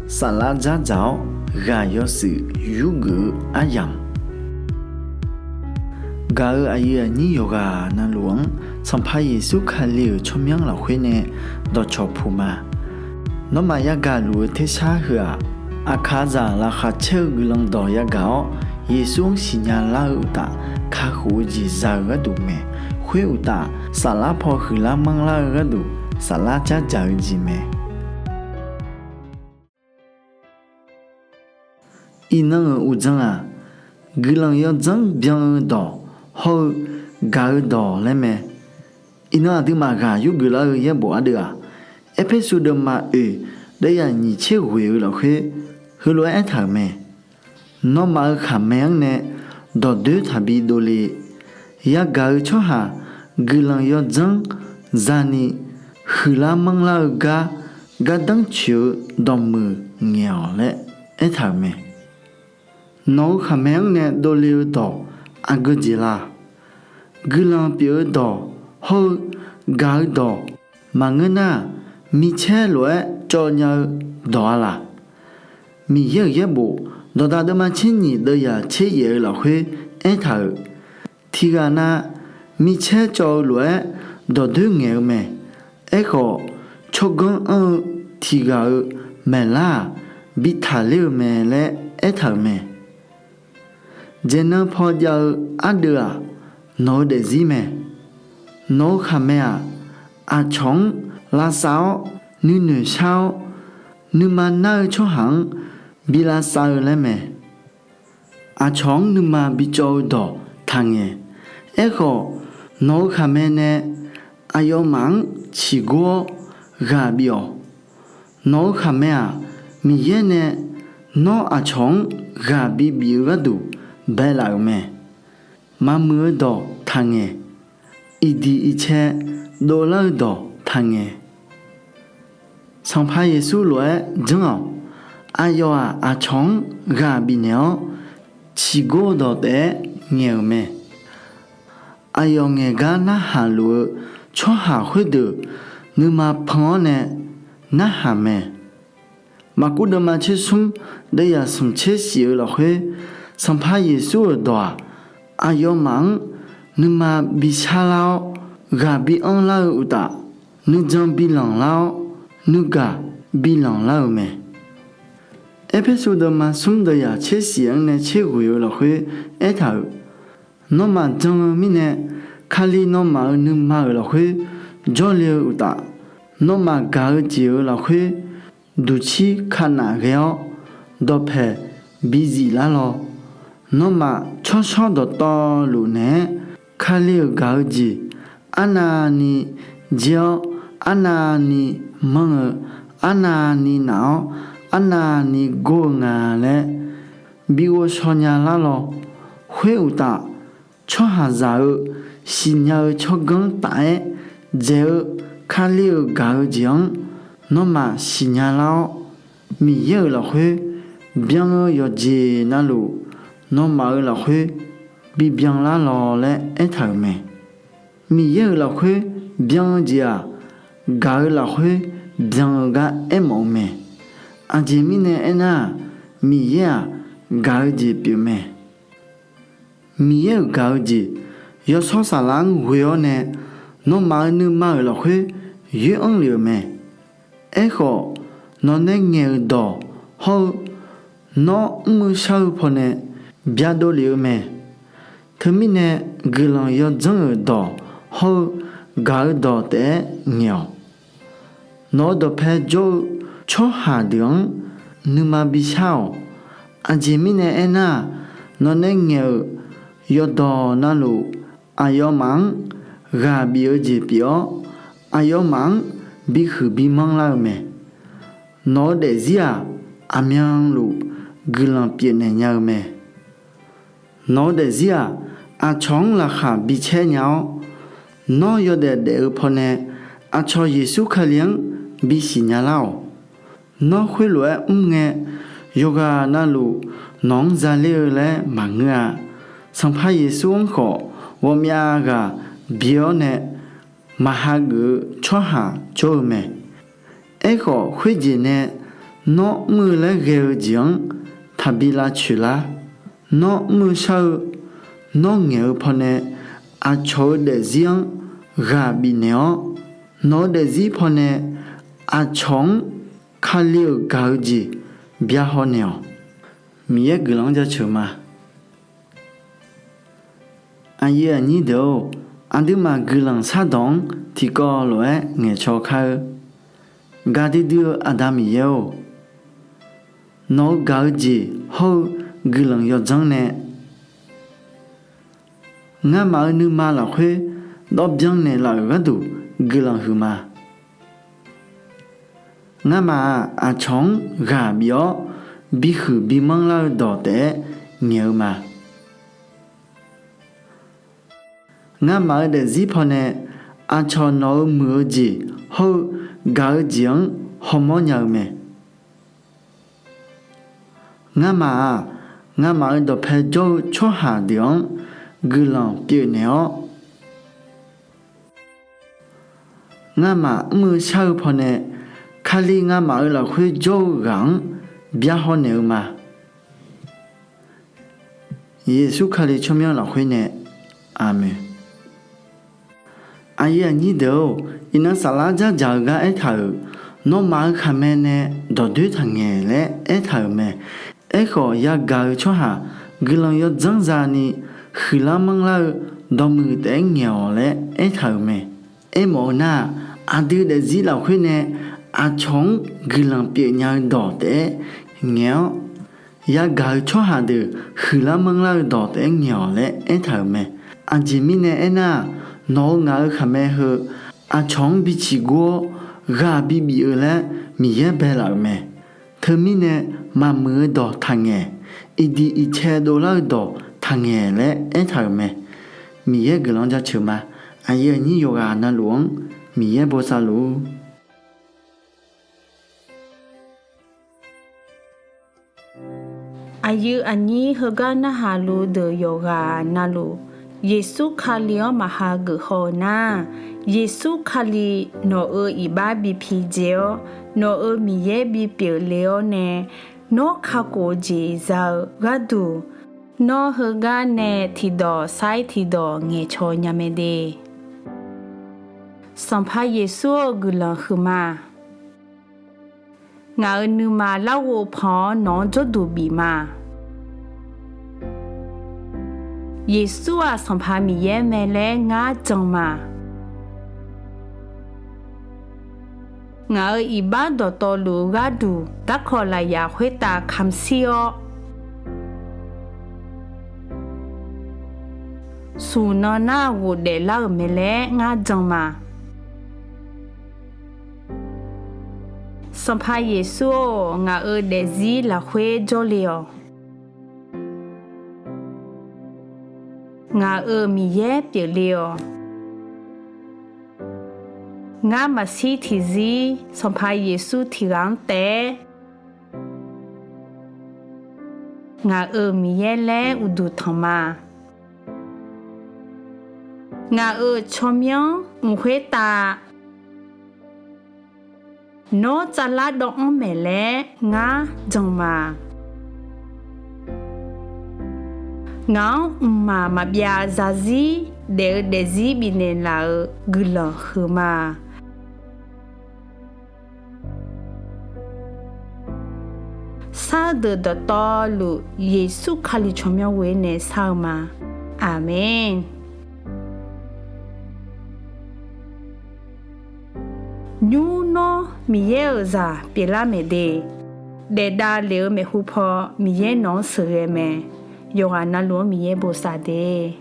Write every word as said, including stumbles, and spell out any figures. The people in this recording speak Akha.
Saflar dzardzaq-awr ghaq yawshuif yurgeuf-eu aryamq, gaq-euq aqyuif aqnyir yawqghaq navluf-anr Sanqpaq Yeqsur Kali-euq tsawrmyanr lafkhoer nae dawqcawq puq ma. Nawmaf yagaq luf-eu tersar heu-aq, aqkaqzaq laqkhaq caer-eu guiqlanq dawq yagaq-awr, Yeqsur-anr siqnya lar-eu uqtaf, kakhof-eu jeq za-eu gharduq mae. Khoer uqtaf, saflar paw huiqlar manrlar-eu gharduq, saflar dzardzaq-eu jeq mae. Iqnan-euq uqdzan-aq, guiqlanq yawdzanr byan-eu dawq hawr-eu gaq-eu dawq laer mae. Iqnan aqduimaf ghaq yurgeuf lar-eu yaerbof ardeuv-aq, Erpersu deuvma oeq deuvyaq nyiq tser ghoeq-eu lafkhoer heulof-aer aertaq-euq mae. Nawmaf-euq khaqmae-anr nae dawqdoer taqbi dovle. Yagaq-eu tsawrhaq guiqlanq yawdzanr zani huiqlar manrlar-eu gar gardanr tsoeq-eu dawqmuiq ngaeq-awq laer aertaq-euq mae. Nawq-eu khaqmae-anr nae dovle-eu dawq aqgeu jeq la? Guiqlanq pyeuf-eu dawq hawr-eu gaq-eu dawq maqngeur nar-aq, micaer lof-aer cawv nya-eu dawq-a laq? Miqyaer-euq yaerbof Dawqdaq deuvma tser nyiq deuvyaq tser yaef-eu lafkhoer aertaq-euq, tiqghaq nav micaer cawv-eu lof-aer dawqdoer ngaeq-eu mae. Aerkhawf, tsawrganr anr-eu tiqghaq-eu maeqlar-aq, bi taqler-eu mae laer aertaq-euq mae. Dzaeqnan paw jav-eu ardeuv-aq, nawq-eu daefzir mae. Nawq-eu khaqmae-aq, aqcawq-anr lavsav-awr nuinoeq shar-awr, nuima nar-eu tsawrhaq-anr bi lavsav-eu laer mae. Aqcawq-anr nuima bicawv-eu dawq taqngaeq. Aerkhawf, nawq-eu khaqmae nae aqyawfmaf-anr ciqgor-awr ghaq bif-awq. Nawq-eu khaqmae-aq, Miqyaer nae nawr aqcawq-anr ghaq bibif-eu gharduq baelaf-euq mae. Maqmuiq-eu dawq taqngaeq. Iqdiq iqcae dovlar-eu dawq taqngaeq. Sanqpaq Yeqsur lof-aer janr-awq. Aqyawf-aq, aqcawq-anr ghaq bifnaeq-awr ciqgor-eu dawq taef-aer ngaeq-euq mae. Aqyawf ngaeqgar narhaq luf-eu tsawrhaq khoerdeuq nuima pan-awr nae narhaq mae. Maqkuv deuvma tser smr deuvyaq smq tser shif-eu lafkhoer, Sanqpaq Yeqsur-euq dawq-aq, aqyawfmaf-anr nuima bishar lar-awr ghaq bi anrlar-eu uqtaf, nuijan bi lanqlar-awr nuigaq bi lanqlar-euq mae. Erpersu deuvma smr deuvyaq tser shif-anr nae tser ghoeq-eu lafkhoer aertaq-euq, nawmaf jan-eu mirnae, Kali nawmaf-euq nuima-euq lafkhoer jawrle-eu uqtaf, nawmaf gaq-eu jeq-euq lafkhoer duqcir kanaf ghae-awr dawqpaeq bizif lar lawq. Nawmaf tsawrshawr dawqtawvluf naeq-aer Kali-euq gaq-eu jeq arnavni dzer-awr, arnavni manr-eu, arnavni naf-awr, arnavni gor-eu nga laer bi ghovshaw nya lar lawq. Khoeruqtaf, tsawrhaqzaq-eu siqnya-eu tsawrganr taf-aer dzaeq-eu Kali-euq gaq-eu jeq-anr nawmaf siqnya lar-awr, Miqyaer-euq lafkhoer byan-eu yawqjeq navluf, nawmaf-euq lafkhoer bibyan lar lawq laer aertaq-euq mae. Miqyaer-euq lafkhoer byan-eu jeq-aq, gaq-eu lafkhoer byan-eu gar aermawf-eu mae. Aqjeq mirnae aernar-aq, Miqyaer-aq, gaq-eu jeq pyeufmae. Miqyaer-euq gaq-eu jeq, Yawshawr Saflar-anr ghoe-awr nae nawmaf-euq nuima-euq lafkhoer yoer anr lef-euq mae. Aerkhawf, nawq nae ngaeq-euq dawq hawr-eu nawr mr-eu shar-eu pawnae byadov lef-eu mae. Teumirnae, guiqlanq yawdzanr-euq dawq hawr-eu gaq-eu dawq taef-aer ngaeq-awq. Nawq-eu dawqpae jawr-eu tsawrhaq deuq-anr nuima bishar-awq. Aqjeq mirnae aernar-aq, nawq nae ngaeq-euq yawqdawq navluf, aqyawfmaf-anr ghaq bif-eu jeq pyeuf-awr, aqyawfmaf-anr bihuiq bimanr lar-eu mae. Nawq-eu daefzir-aq, aqmyanluf guiqlanq pyeufnaeq nya-eu mae. Nawq-eu daefzir-aq, aqcawq-anr laqkhaq bicaer nya-awr, nawr yawdaef daef-eu pawnae aqcawq Yeqsur Kali-anr bisiq nya lar-awq. Nawr khoerlof-aer mr ngae, yawqghaq navluf nawq-anr zaler-eu laer maqngeur-a. Sanqpaq Yeqsur-anr khawf ghawqmyav ghaq bi-awr nae maqhageuf-eu tsawrhaq jawr-eu mae. Aerkhawf, khoerjeq nae Nawr mr-eu laer ghae-eu jeq-anr taqbi lavcoeq lar. Nawr mr-eu shar-eu, nawr ngaeq-eu pawnae aqcawq-eu daefzir-anr ghaq bifnaeq-awr, nawq-eu daefzir pawnae aqcawq-anr Kali-euq gaq-eu jeq byahaw naeq-awq. Miqyaer guiqlanq-anr jaceuq ma. Aqyuif aqnyir deuq-or, aqduimaf guiqlanq shardawq-anr tiqkawv lof-aer ngaeqcaw kar-eu. Gaqdui dui-eu Aqda Miqyaer-or, nawq-eu gaq-eu jeq hawr-eu guiqlanq yawdzanr nae ngamaf-eu nuima lafkhoer dawvbyan naeqlaf-euq gharduq guiqlanq huiqma. Ngamaf-aq, aqcawq-anr ghaq bif-awr bihuiq bimanr lar-eu dawq taef-aer ngaeq-eu ma. Ngamaf-eu daefzir pawnae aqcawq nawq-eu muiq-eu jeq hawr-eu gaq-eu jeq-anr hawmawr nya-eu mae. Ngamaf-aq, ngamaf-eu dawqpae jawr-eu tsawrhaq deuq-anr guiqlanq pyeufnaeq-awr, ngamaf mr-eu shar-eu pawnae Kali ngamaf-eu lafkhoer jawr-eu ghaq-anr byahaw naeq-eu ma. Yeqsur Kali tsawrmyanr lafkhoer nae, Aqmeq. Aqyuif aqnyir deuq-or, iqnan saflar dzardzaq-eu gar aertaq-euq, nawmaf-eu khaqmae nae dawqdoer taqngaeq laer aertaq-euq mae. Aerkhawf, yagaq-eu tsawrhaq guiqlanq yawdzanr za'ni huiqlar manrlar-eu dawqmuiq taef-aer ngaeq-awq laer aertaq-euq mae. Aermawf-eu nar-aq, aqdui daefzir lafkhoer nae aqcawq-anr guiqlanq pyeufnya-eu dawq taef-aer ngaeq-awr, yagaq-eu tsawrhaq deuq huiqlar manrlar-eu dawq taef-aer ngaeq-awq laer aertaq-euq mae. Aqjeq mirnae aernar-aq, nawq-eu ngaq-eu khaqmae heu aqcawq-anr biciq gur-awr ghaq bibif-eu laer Miqyaer baelaf-euq mae. Teumirnae maqmuiq-eu dawq taqngaeq, iqdiq iqcae dovlar-eu dawq taqngaeq laer aertaq-euq mae. Miqyaer guiqlanq jaceuq ma. Aqyuif aqnyir yawqghaq navluf-anr Miqyaer bosav luf-ur. Aqyuif aqnyir heugar narhaq luf deuq yawqghaq navluf, Yeqsur Kali-anr maqha geuf haw-eu nar, Yeqsur Kali nawq-euq iqbax bi pidzae-awr, nawq-euq Miqyaer bipyeuf le-awr nae, nawr kakhof-eu jeq za-eu gharduq, nawr heugar nae tiqdawq sair tiqdawq ngaeqcaw nya mae de. Sanqpaq Yeqsur-eu guiqlanq huiqma. Ngaq-euq nuima larghov pan-awr nawq-anr jawrduq bif ma. Yeqsur-aq Sanqpaq Miqyaer mae laer ngar jan ma. Ngaq-euq iqbax dawqtawvluf-eu gharduq darkawq lafyaq khoertav kamq shir-awr, smq nan nar ghofdaef lar-euq mae laer ngar jan ma. Sanqpaq Yeqsur-or, ngaq-euq daefzir lafkhoer jawrle-awq. Ngaq-euq Miqyaer pyeufle-awq. Ngar maqshir tiqzir Sanqpaq Yeqsur tiq ghaq-anr taef-aer ngaq-euq Miqyaer laer uqduq tanq ma. Ngaq-euq tsawrmyanr mq khoertav nawr tsavlar dawv-anr maeq laer ngar jan ma. Ngaq-anr mqmaq maqbyav zarzir daef-eu daefzir bifnaeq laf-euq guiqlanq huiqma. Sar-eu deuq dawqtawvluf Yeqsur Kali tsawrmyanr ghoer nae sar-eu ma. Aqmeq. Nymr nawr Miqyaer-euq zaq pyeuflar maeq de. Daefdav lef-eu maeqhu paw Miqyaer nawq-anr sheuqghae mae. Yawqghaq navluf-anr Miqyaer bosav de.